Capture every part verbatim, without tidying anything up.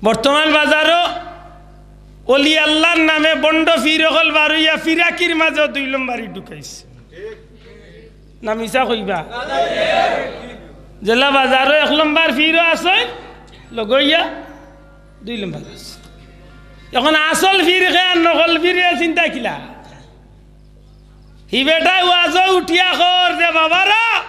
বর্তমান বাজারো অলি আল্লার নামে বন্ড ফির অকল বারইয়া ফিরাকির মাঝে দুই লম্বারি ঢুকাইছে। না মিছা কইবা? যেলা বাজারো এক লম্বার ফিরও আছে, লগইয়া দুই লম্বার আছে। এখন আসল ফির কে আর নকল ফিরে চিন্তা কিলা? হি বেটায় ওয়াজো উঠিয়া কর যে, "বাবারা,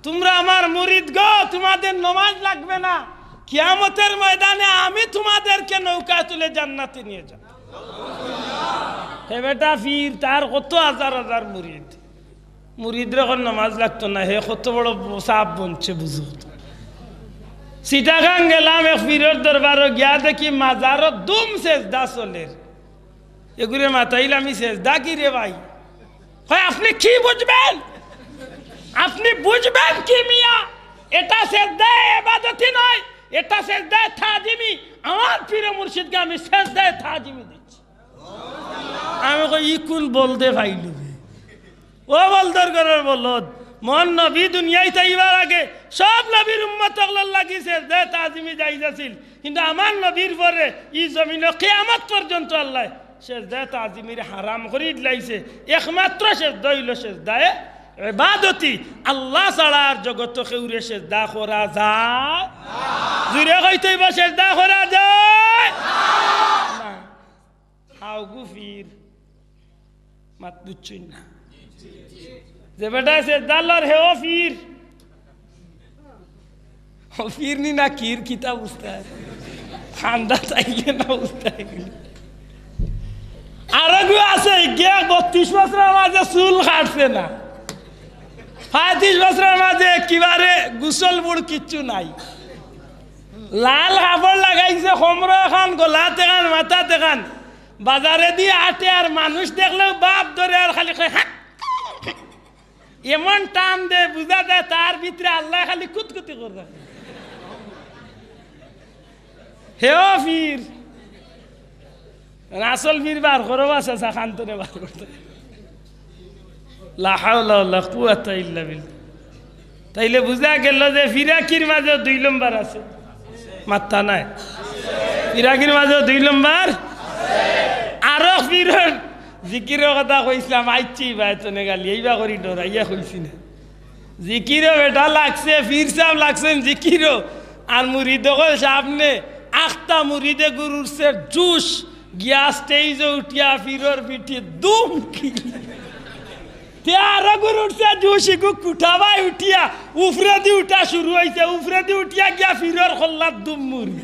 তুমরা আমার মুরিদ গো, তোমাদের নমাজ লাগবে না। কিয়ামতের ময়দানে আমি তোমাদেরকে নৌকায় তুলে জান্নাতে নিয়ে যাব।" হে বেটা ফির, তার কত হাজার হাজার মুরিদ। মুরিদরে কর নমাজ লাগতো না, হে কত বড় সাব বনছে বুঝো। চিটাগাং গেলাম এক ফিরর দরবারো, গিয়া দেখি মাজারো দুম সেজদা চলের। এগুরে মাতাইল, "আমি সেজদা কি রে ভাই?" কয়, "আপনি কি বুঝবেন? আপনি বুঝবেন কি মিয়া? এটা সেজদায় ইবাদতি নয়, এটা সেজদায় তাজিমি। আমার পীর মুর্শিদকে আমি সেজদায় তাজিমি দিচ্ছি।" আমি কই, "ই কোন বলদে পাইলু রে?" ও বলদর ঘরর বলদ, মন নবী দুনিয়াইত আইবার আগে সব নবীর উম্মত অকলর লাগি সেজদায় তাজিমি জায়েজ আছিল, কিন্তু আমার নবীর পরে ই জমিনো কিয়ামত পর্যন্ত আল্লায় সেজদায় তাজিমিরে হারাম করি দিলাইছে। একমাত্র সেজদা অইলো সেজদায় ইবাদতি। আল্লাহ ছাড়া আর জগতো কেউরে সেজদা করা যায়? জুরে কইতে অইবো, সেজদা করা যায় না। হাওগু ফির। মাত বুঝছইন না? যে বেটায় সেজদা লর হেও ফির। ও ফির নি না কির কিতা বুঝতে হয়? ঠান্ডা চাইলে না বুঝতে হয়। আরো গু আছে, গিয়া বত্রিশ বছরর মাঝে চুল কাটছে না, পঁয়ত্রিশ বছরর মাঝে একেবারে গোসল বুড় কিচ্ছু নাই, লাল কাপড় লাগাইছে, কোমরো এখান, গলাত এখান, মাথাত এখান, বাজারেদি আটে আর মানুষ দেখলেও বাপ ধরে আর খালি কয়, "হ্যাঁ।" এমন টান দে, বুঝা যায় তার ভিতরে আল্লায় খালি কুতকুতি কররা। হেও ফির। আসল ফির বার করো, বাস আছে, খান্তরে বার করতে। লা হাওলা ওয়ালা কুওয়াতা ইল্লা বিল্লাহ। তাইলে বুঝা গেল যে ফিরাকির মাঝেও দুই লম্বার আছে। মাত্তা নাই। ফিরাকির মাঝেও দুই লম্বার। আরো ফিরর জিকিরর কথা কইছলাম, আইচ্ছি ভাই, তনে গালি, এইবা করি ডরাইয়া কইছি না। জিকিরও বেটা লাগছে, ফির সাব লাগছেন জিকিরও। আর মুরিদ অকল সামনে, আখতা মুরিদে গুরুর সে জুশ, গিয়া স্টেজো উঠিয়া ফিরর পিঠে দুম কি। তে আরো গুরুর সে জুশ ইগু কুঠাবায় উঠিয়া, উফরেদি উঠা শুরু অইছে, উফরেদি উঠিয়া গিয়া ফিরর কল্লাত দুম মুরি।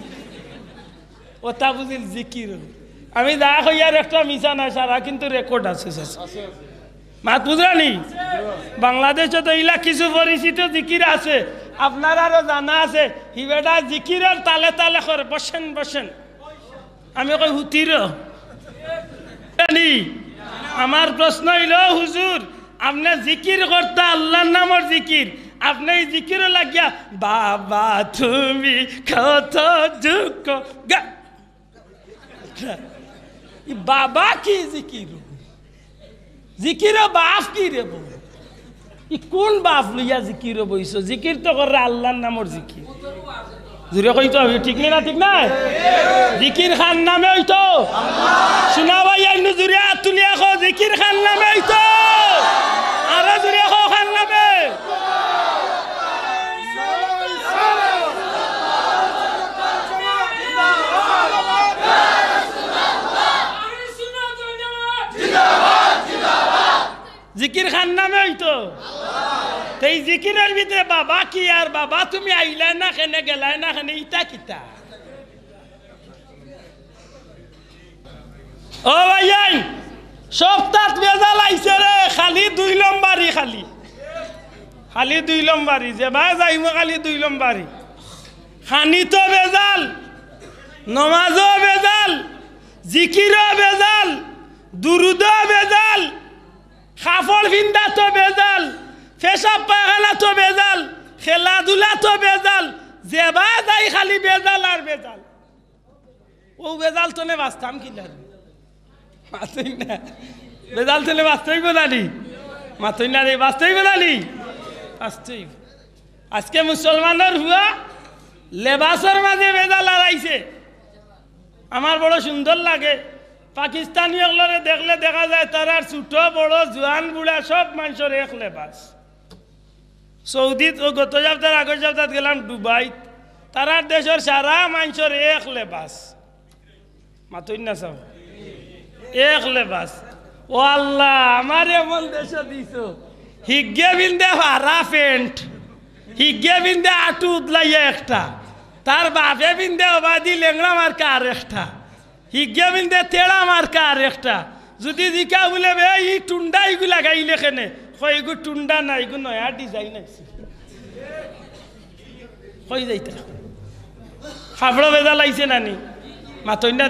ওটা বুঝিল জিকির। আমি যা কইয়ার একটা মিছা নায়, সারা কিন্তু রেকর্ড আছে, চাচা। মাত বুঝরানি? বাংলাদেশো তো ইলা কিছু পরিচিত জিকির আছে, আপনারারও জানা আছে। হি বেটা জিকিরর তালে তালে করে, "বসেন, বসেন।" আমি কই, "হুতির।" জানি? আমার প্রশ্ন অইলো, "হুজুর, আপনে জিকির করতা, আল্লার নামর জিকির, আপনে ই জিকিরও লাগিয়া, বাবা তুমি কত দুঃখ গা-" ই বাবা কি জিকির? জিকিরও বাপ কি রে বউ? ই কোন বাপ লইয়া জিকিরও বইছো? জিকির তো কররা আল্লার নামর জিকির। জুরে কইতো আমি, ঠিক নি না, ঠিক নায়? জিকির কার নামে অইতো? শুনা ভাই, আইনু জুরে আত তুলিয়া কও, জিকির কার নামে অইতো? আরো জুরে কও, কার নামে? জিকির কার নামে অইতো? তে ই জিকিরর ভিতরে বাবা কি আর বাবা তুমি আইলায় না কেনে, গেলায় না কেনে, ইতা কিতা? ও ভাইয়াইন, সপ্তাত বেজাল আইছে রে, খালি দুই লম্বারি, খালি, খালি দুই লম্বারি, যেবায় যাইমু খালি দুই লম্বারি। খানিত বেজাল, নমাজও বেজাল, জিকিরও বেজাল, দুরুদও বেজাল, কাপড় ফিন্দাত বেজাল, পেশাব পায়খানাত বেজাল, খেলাধুলাত বেজাল, যেবায় যাই খালি বেজাল আর বেজাল। অউ বেজাল তনে বাঁচতাম কিলা? মাতইন না। বেজাল তনে বাঁচতে অইবো না নি? মাতইন না রে, বাঁচতে অইবো না নি? বাঁচতে অইবো। আজকে মুসলমানর পুয়া লেবাসর মাঝে বেজাল লাড়াইছে। আমার বড় সুন্দর লাগে, পাকিস্তানি অকলরে দেখলে দেখা যায় তারার ছোট বড় জোয়ান বুড়া সব মানষর এক লেবাস। সৌদিত অউ গত সপ্তাহর আগর সপ্তাহত গেলাম দুবাইত, তারার দেশর সারা মানষর এক লেবাস। মাতইন না চাও, এক লেবাস। ও আল্লাহ, আমারে এমন দেশো দিছো, হিগে পিন্দে ফাড়া প্যান্ট, হিগে পিন্দে আটু উদলাইয়া একটা, তার বাপে পিন্দে অবাদি লেংড়া মার্কা আর একটা, হিগে পিন্দে তেড়া মার্কা আর একটা। যুদি জিকাও বুলে, "বে, ই টুন্ডা ইগু লাগাইলে কেনে?" কয়, "ইগু টুন্ডা না, ইগু নয়া design আইছে।" কই যাইতা? খাবড়ো বেজাল আইছে না নি? মাতইন না।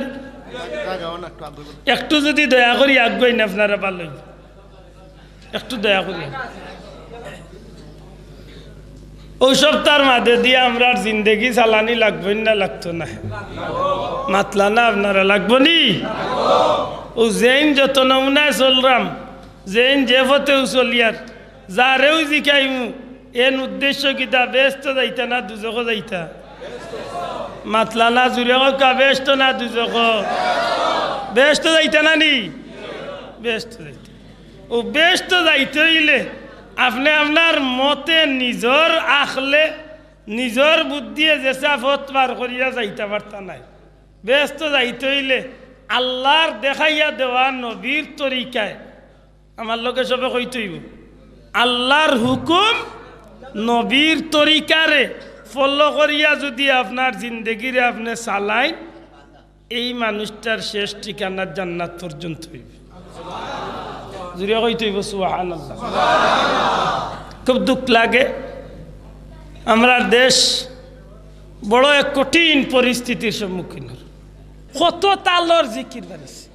একটু যুদি দয়া করি আগুয়াইন, আপনারা ভালা অইবো। একটু দয়া করি। অউ সপ্তাহর মাঝে দিয়া আমরার জিন্দেগি চালানি লাগবো না, লাগতো না? মাতলা না আপনারা, লাগবো নি? অউ যেইন যত নমুনায় চলরাম, যেইন যে পথেউ চলিয়ার, যারেউ জিকাইমু, এন উদ্দেশ্য কিতা? বেহেস্তো যাইতা না দুজখো যাইতা? মাতলা না, জুরে কউক্কা, বেহেস্তো না দুজখো? বেহেস্তো যাইতা না নি? বেহেস্তো যাইতা। অউ বেহেস্তো যাইতে অইলে আপনে আপনার মতে নিজর আখলে, নিজর বুদ্ধিয়ে যেছা পথ বার করিয়া যাইতা পারতা নায়। বেহেস্তো যাইতে অইলে আল্লার দেখাইয়া দেওয়া নবীর তরিকায়, আমার লগে সবে কইতে অইবো, আল্লার হুকুম, নবীর তরিকারে follow করিয়া যুদি আপনার জিন্দেগিরে আপনে চালাইন, এই মানুষটার শেষ ঠিকানা জান্নাত পর্যন্ত অইবো। জুরে কইতে অইবো সুবহানাল্লাহ। খুব দুখ লাগে, আমরার দেশ বড় এক কঠিন পরিস্থিতির সম্মুখীন অর। কত তালর জিকির বাড়িছে।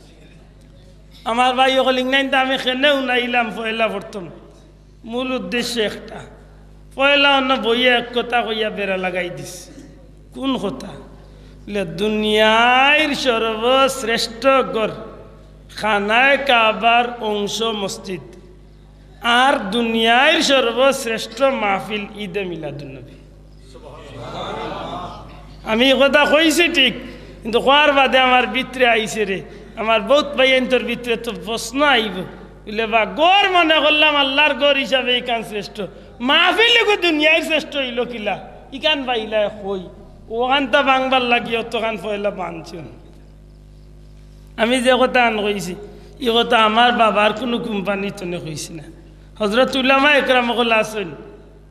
আমার ভাই অকল, ইংনাইন্তে আমি কেনে হুনাইলাম পয়লা প্রথম, মূল উদ্দেশ্য একটা। পয়লা অনো বইয়া এক কথা কইয়া বেড়া লাগাই দিছে। কুন কথা? বুলে, দুনিয়ার সর্বশ্রেষ্ঠ ঘর, খানায়ে কাবার অংশ মসজিদ, আর দুনিয়ার সর্বশ্রেষ্ঠ মাহফিল ঈদে মিলাদুন্নবী। আমি ই কথা কইছি ঠিক, কিন্তু কওয়ার বাদে আমার ভিতরে আইছে রে, আমার বউত ভাইয়াইন্তর ভিতরে তো প্রশ্ন আইবো। বুলে, বা ঘর মনে করলাম আল্লার ঘর হিসাবে ইখান শ্রেষ্ঠ, মাহফিল ইগু দুনিয়ার শ্রেষ্ঠ অইলো কিলা? ইখান পাইলায় কই? অখানতা ভাংবার লাগি অতখান পয়লা বানছইন। আমি যে কথাখান কইছি, ই কথা আমার বাবার কুনু কোম্পানি তনে কইছি না। হজরত উলামা একরাম অকল আছইন,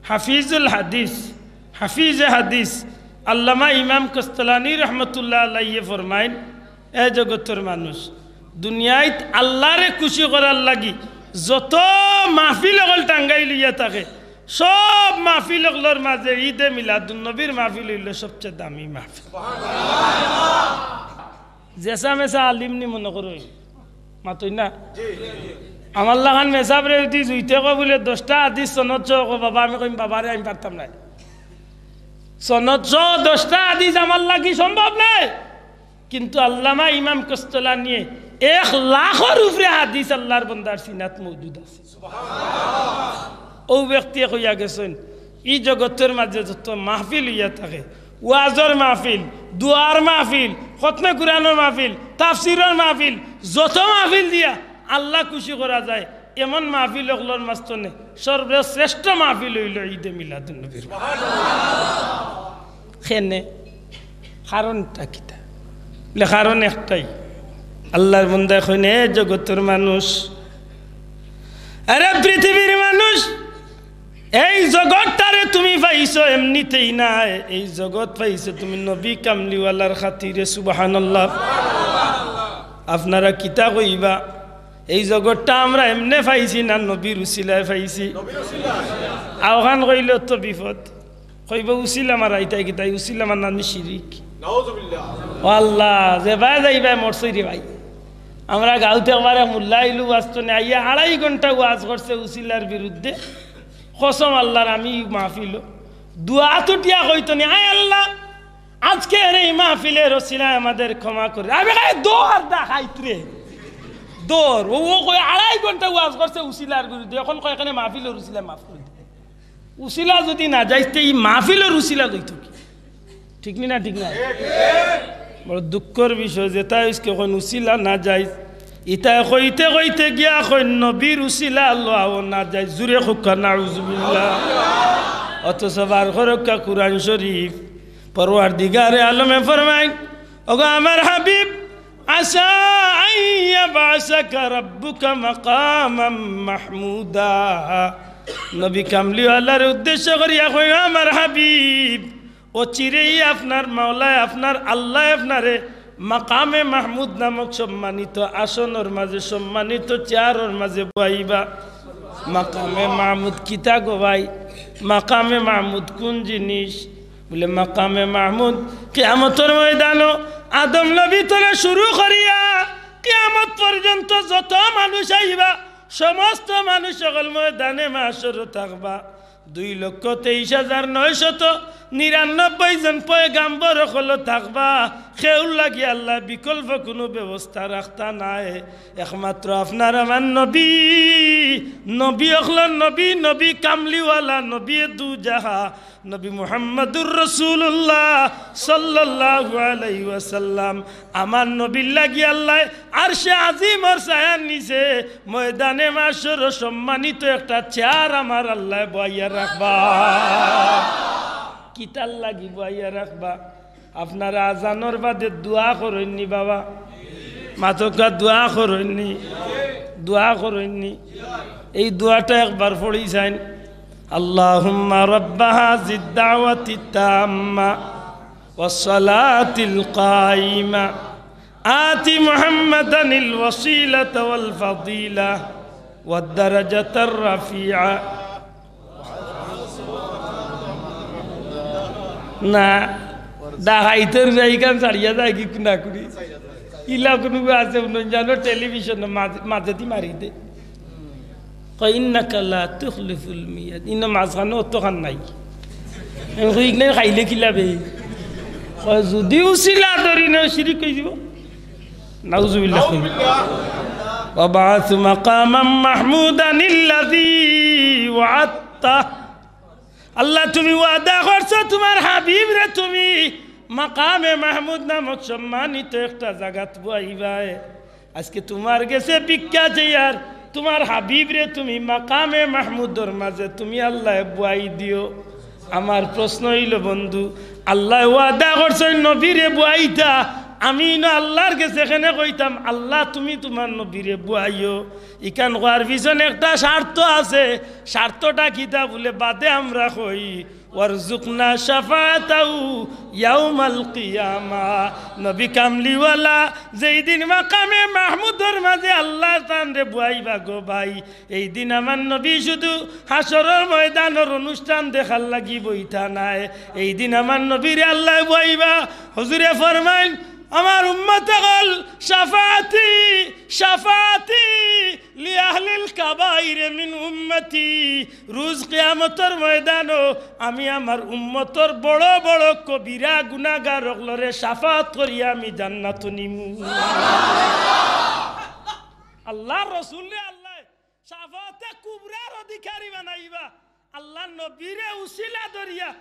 হাফিজুল হাদিস, হাফিজে হাদিস আল্লামা ইমাম কস্তলানী রহমতুল্লাহ আলাইহি ফরমাইন, এ জগতর মানুষ, দুনিয়াইত আল্লারে খুশি করার লাগি যত মাহফিল অকল টাঙ্গাই লইয়া থাকে, সব মাহফিল অকলর মাঝে ঈদে মিলাদুন্নবীর মাহফিল অইলো সবচে দামি মাহফিল। যেছা মেছা আলিম নি মনো করইন, মাতইন না। আমার লাখান মেছাবরে যুদি জুইতে কয় বুলে, "দশটা হাদিস সনদ সহ কও বাবা," আমি কইমু, "বাবারে, আমি পারতাম নায়। সনদ সহ দশটা হাদিস আমার লাগি সম্ভব নায়।" কিন্তু আল্লামা ইমাম কস্তলানিয়ে এক লাখর উপরে হাদিস আল্লার বন্দার সিনাত মওজুদ আছে। অউ ব্যক্তিয়ে কইয়া গেছইন, ই জগতর মাঝে যত মাহফিল অইয়া থাকে, ওয়াজর মাহফিল, দোয়ার মাহফিল, খতমে কুরআনর মাহফিল, তাফসিরর মাহফিল, যত মাহফিল দিয়া আল্লা খুশি করা যায়, এমন মাহফিল অকলর মাঝ তনে সর্বশ্রেষ্ঠ মাহফিল অইলো ঈদে মিলাদুন্নবীর। কেনে? কারণটা কিতা? বুলে, কারণ একটাই। আল্লার বন্দায় কইন, এ জগতর মানুষ, আরে পৃথিবীর মানুষ, এই জগতটারে তুমি পাইছো এমনিতেই নায়, এই জগত পাইছো তুমি নবী কামলিওয়ালার খাতিরে। সুবহানাল্লাহ। আপনারা কিতা কইবা? এই জগতটা আমরা এমনে পাইছি না নবীর উসিলায় পাইছি? আওখান কইলে তো বিপদ। কইবো, "উসিলা মারাইতায় কিতা, উসিলা মারানি শিরিক।" নাউজুবিল্লাহ। ও আল্লা, যেবায় যাইবায় মরছই রে ভাই। আমরা গাউত একবার এক মুল্লা আইলো ওয়াজ তনে, আইয়া আড়াই ঘন্টা ওয়াজ করছে উসিলার বিরুদ্ধে। কসম আল্লার, আমি মাহফিলো দুআত উঠিয়া কইতো নি, "আয় আল্লা, আজকের এই মাহফিলের উসিলায় আমাদের ক্ষমা করে।" আমি কই, "দৌড় দা খাইত রে, দৌড়।" ও, ও কই, আড়াই ঘন্টা ওয়াজ করছে উসিলার বিরুদ্ধে, এখন কয় কেনে মাহফিলর উসিলায় মাফ করি দে। উসিলা যুদি না যাইতে ই মাহফিলর উসিলা লইতো কি? ঠিক নি না? ঠিক না? বড় দুঃখর বিষয়, যেটা ইসকে কইন উসিলা নাজাইজ, ইতায় কইতে কইতে গিয়া কইন নবীর উসিলা লওয়াও নাজাইজ। জুরে কউক্কা নাউজুবিল্লাহ। অথচ বার করউক্কা কুরআন শরীফ, পরওয়ারদিগারে আলমে ফরমাইন, ওগো আমার হাবিব, আসা আন ইয়াবআসাকা রাব্বুকা মাকামাম মাহমুদা। নবী কামলিওয়ালার উদ্দেশ্য করিয়া কইন, আমার হাবিব, অচিরেই আপনার মাওলায়, আপনার আল্লায় আপনারে মাকামে মাহমুদ নামক সম্মানিত আসনর মাঝে, সম্মানিত চেয়ারর মাঝে বওয়াইবা। মাকামে মাহমুদ কিতা গো ভাই? মাকামে মাহমুদ কুন জিনিস? বুলে, মাকামে মাহমুদ কিয়ামতর ময়দানো আদম নবী তনে শুরু করিয়া কিয়ামত পর্যন্ত যত মানুষ আইবা, সমস্ত মানুষ অকল ময়দানে মাহশরো থাকবা। দুই লক্ষ তেইশ হাজার নয়শত নিরানব্বই জন পয়গাম্বর অকল থাকবা। কেউর লাগি আল্লায় বিকল্প কুনু ব্যবস্থা রাখতা নায়। একমাত্র আপনার আমার নবী, নবী অকলর নবী, নবী কামলিওয়ালা, নবী দুজাহা, নবী মুহাম্মাদুর রাসূলুল্লাহ সাল্লাল্লাহু আলাইহি ওয়াসাল্লাম। আমার নবীর লাগি আল্লায় আরশে আজিমর ছায়ার নিচে ময়দানে মাহশরো সম্মানিত একটা চেয়ার আমার আল্লায় বওয়াইয়া রাখবা। কিতার লাগি বওয়াইয়া রাখবা? আপনারা আজানর বাদে দোয়া করইননি বাবা, মাতকা দোয়া করইননি, দোয়া করইননি। এই দোয়াটা একবার পড়ি চাইন। আল্লাহুম্মা রাব্বা হাযিদ দাওয়াতিত তাম্মা ওয়াস সালাতিল কাইমা, আতি মুহাম্মাদানিল ওয়াসিলাতা ওয়াল ফাদিলা ওয়াদ দারাজাতার রাফিআ। না, ডাকাইতর যাই কান ছাড়িয়া যায় কি না করি। ইলা কুনু আছে উন্নয়ন জানো টেলিভিশন মাঝে, মাঝেদি মারি দে। কয়, "ইন্নাকা লা তুখলিফুল মিয়াদ।" ইনো মাঝখানো অতখান নাই। আমি কই, "ইগনে খাইলে কিলা বে?" কয়, "যুদি উসিলা ধরি না, শিরিক অই যিবো।" নাউজুবিল্লাহ। "ওয়াবআস মাকামাম মাহমুদানিল্লাযী ওয়াআদতা।" আল্লাহ, তুমি ওয়াদা করছো তুমার হাবিবরে তুমি মাকামে মাহমুদ নামক সম্মানিত একটা জাগাত বওয়াইবায়। আজকে তুমার গেছে ভিক্ষা চাইয়ার তুমার হাবিবরে তুমি মাকামে মাহমুদর মাঝে তুমি আল্লায় বওয়াই দিও। আমার প্রশ্ন অইলো বন্ধু, আল্লায় ওয়াদা করছইন নবীরে বওয়াইতা, আমি ইনো আল্লার গেছে কেনে কইতাম, "আল্লাহ, তুমি তুমার নবীরে বওয়াইও"? ইখান কওয়ার পিছনে একটা স্বার্থ আছে। স্বার্থটা কিতা বুলে বাদে আমরা কই। "ওয়ারজুকনা শাফাআতাহু ইয়াউমাল কিয়ামা।" নবী কামলিওয়ালা যেই দিন মাকামে মাহমুদর মাঝে আল্লায় তানরে বওয়াইবা গো ভাই, এই দিন আমার নবী শুধু হাশরর ময়দানর অনুষ্ঠান দেখার লাগি বইতা নায়। এই দিন আমার নবীরে আল্লায় বওয়াইবা। হুজুরে ফরমাইন, আমার উম্মত অকল, শাফাআতি, শাফাআতি লিআহলিল কাবাইর মিন উম্মতি। রুজ কিয়ামতর ময়দানো আমি আমার উম্মতর বড় বড় কবিরা গুনাগার অকলরে শাফাআত করিয়া আমি জান্নাতো নিমু। আল্লার রসুলরে আল্লায় শাফাআতে কুবরার অধিকারী বানাইবা। আল্লার নবীরে উসিলা ধরিয়া